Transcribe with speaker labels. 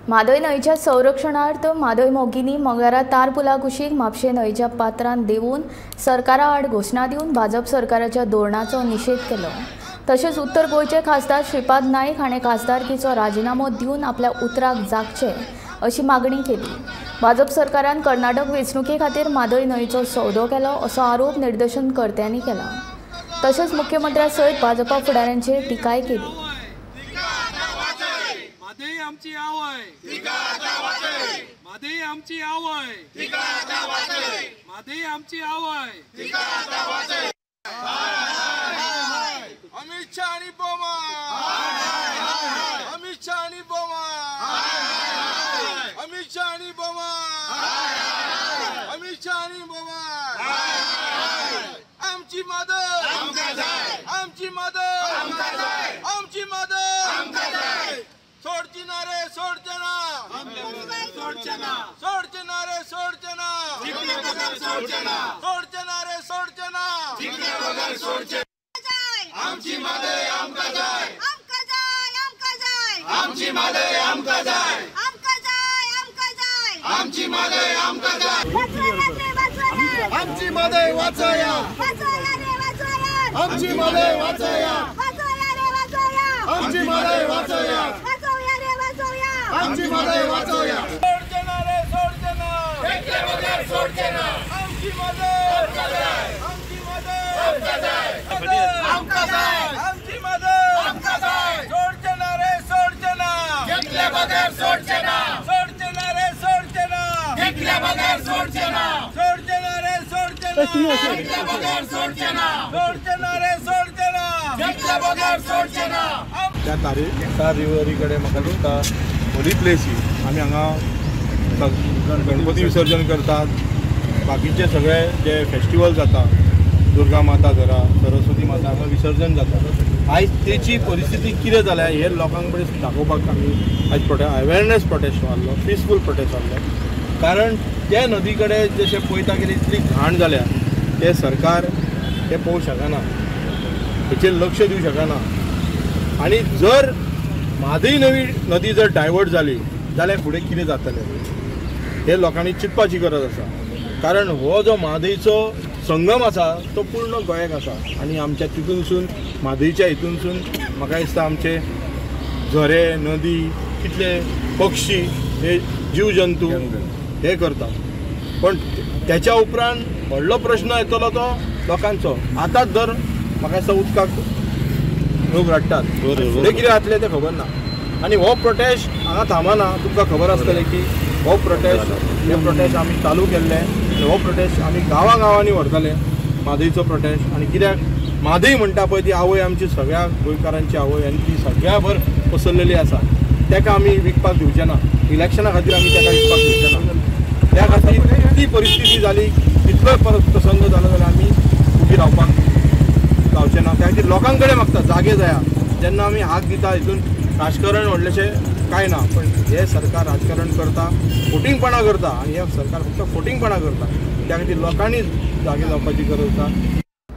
Speaker 1: म्हादय न्हंयच्या संरक्षणार्थ म्हादय मोगिनी मंगळारा तार पुला कुशीक म्हापशें न्हंयच्या पात्रांत देंवून सरकारा आड घोशणा दिवन भाजप सरकाराच्या धोरणाचो निशेध केलो. तशेंच उत्तर गोंयचे खासदार श्रीपाद नायक हाणें खासदारकीचो राजिनामो दिवन आपल्या उतराक जागचें अशी मागणी केली. भाजप सरकारान कर्नाटक वेंचणुके खातीर म्हादय न्हंयचो सौदो केलो असो आरोप निदर्शनकर्त्यांनी केला. तशेंच मुख्यमंत्र्या सयत भाजपा फुडाऱ्यांचेर टिकाय केली.
Speaker 2: म्हादय आमची आवय, तिका आतां वाचय. म्हादय आमची आवय, तिका आतां वाचय. म्हादय आमची आवय, तिका आतां वाचय. अमित शाह आणि बोमाय, अमित शाह आणि बोमाय, अमित शाह आणि बोमाय, अमित शाह आणि बोमाय. आमची म्हादय, आमची म्हादय, आमची म्हादय. सोडची ना रे, सोडचे ना, सोडचे ना, सोडचे ना रे, सोडचे ना, सोडचे ना, सोडचे ना रे, सोडचे ना, सोडचे. आमची म्हादय आमकां जाय,
Speaker 3: आमकां जाय, आमकां जाय.
Speaker 2: आमची म्हादय आमकां जाय,
Speaker 3: आमकां जाय, आमकां जाय.
Speaker 2: आमची म्हादय आमकां जाय.
Speaker 4: आमची म्हादय वाचया,
Speaker 3: वाचया रे, वाचया.
Speaker 4: आमची म्हादय वाचया,
Speaker 3: वाचया रे, वाचया.
Speaker 4: आमची म्हादय वाचया,
Speaker 3: वाचवया रे, वाचवया.
Speaker 4: आमची म्हादय वाचवया.
Speaker 2: सोडचे ना रे, सोडचे ना,
Speaker 4: एकले बगर सोडचे ना.
Speaker 2: आमची म्हादय
Speaker 4: आमकां जाय,
Speaker 2: आमची म्हादय
Speaker 4: आमकां जाय, आमकां जाय,
Speaker 2: आमची म्हादय
Speaker 4: आमकां जाय.
Speaker 2: सोडचे ना रे, सोडचे ना,
Speaker 4: एकले बगर सोडचे ना,
Speaker 2: सोडचे ना रे, सोडचे ना,
Speaker 4: एकले बगर सोडचे ना,
Speaker 2: सोडचे ना रे, सोडचे ना,
Speaker 4: एकले बगर सोडचे ना,
Speaker 2: सोडचे ना रे, सोडचे ना,
Speaker 4: एकले बगर सोडचे ना.
Speaker 5: त्या तार रिवरी कडेन म्हाका दिसता होली प्लेस ही. आमी हांगा गणपती विसर्जन करतात, बाकीचे सगळे जे फेस्टिवल जाता, दुर्गा माता धरा, सरस्वती माता, हांगा विसर्जन जाता. आयज तेची परिस्थिती कितें जाल्या हे लोकांक कडेन दाखोवपाक आमी आयज अवेरनेस प्रोटेस्ट मारलो, पिसफूल प्रोटेस्ट मारलो. कारण ते नदी कडेन जशें पळयता कितें इतली घाण जाल्या, ते सरकार ते पळोवंक शकना, हेचेर लक्ष दिवंक शकना. आनी जर म्हादय नवी नदी जर डायवर्ट जाली जाल्यार फुडें कितें जातलें हे लोकांनी चिंतपाची गरज आसा. कारण हो जो म्हादयचो संगम आसा तो पूर्ण गोंयाक आसा आनी आमच्या तितूनसून म्हादयच्या हितूनसून म्हाका दिसता आमचे झरे, नदी, कितले पक्षी हे जीव जंतू हे करतात. पण त्याच्या उपरांत व्हडलो प्रश्न येतलो तो लोकांचो. आतांच जर म्हाका दिसता उदकाक लोक रडटात, फुडें कितें जातलें तें खबर ना. आनी हो प्रोटेस्ट हांगा थांबना, तुमकां खबर आसतलें की हो प्रोटेस्ट, हे प्रोटेस्ट आमी चालू केल्ले आनी हो प्रोटेस्ट आमी गांवां गांवांनी व्हरतले, म्हादयचो प्रोटेस्ट. आनी कित्याक म्हादय म्हणटा पळय ती आवय आमची, सगळ्या गोंयकारांची आवय, आनी ती सगळ्या भर पसरलेली आसा. ताका आमी विकपाक दिवचे ना, इलेक्शना खातीर आमी ताका विकपाक दिवचे ना. त्या खातीर ती परिस्थिती जाली, तितलोय प्रसंग जालो जाल्यार आमी उबी रावपाक जावचें ना. त्या खातीर लोकां कडेन मागता जागे जाया. जेन्ना आमी हात दिता हितून राजकारण व्हडलेशें कांय ना, पण हे सरकार राजकारण करता, फोटिंगपणां करता, आनी हे सरकार फक्त फोटिंगपणां करता. त्या खातीर लोकांनी जागे जावपाची गरज आसा.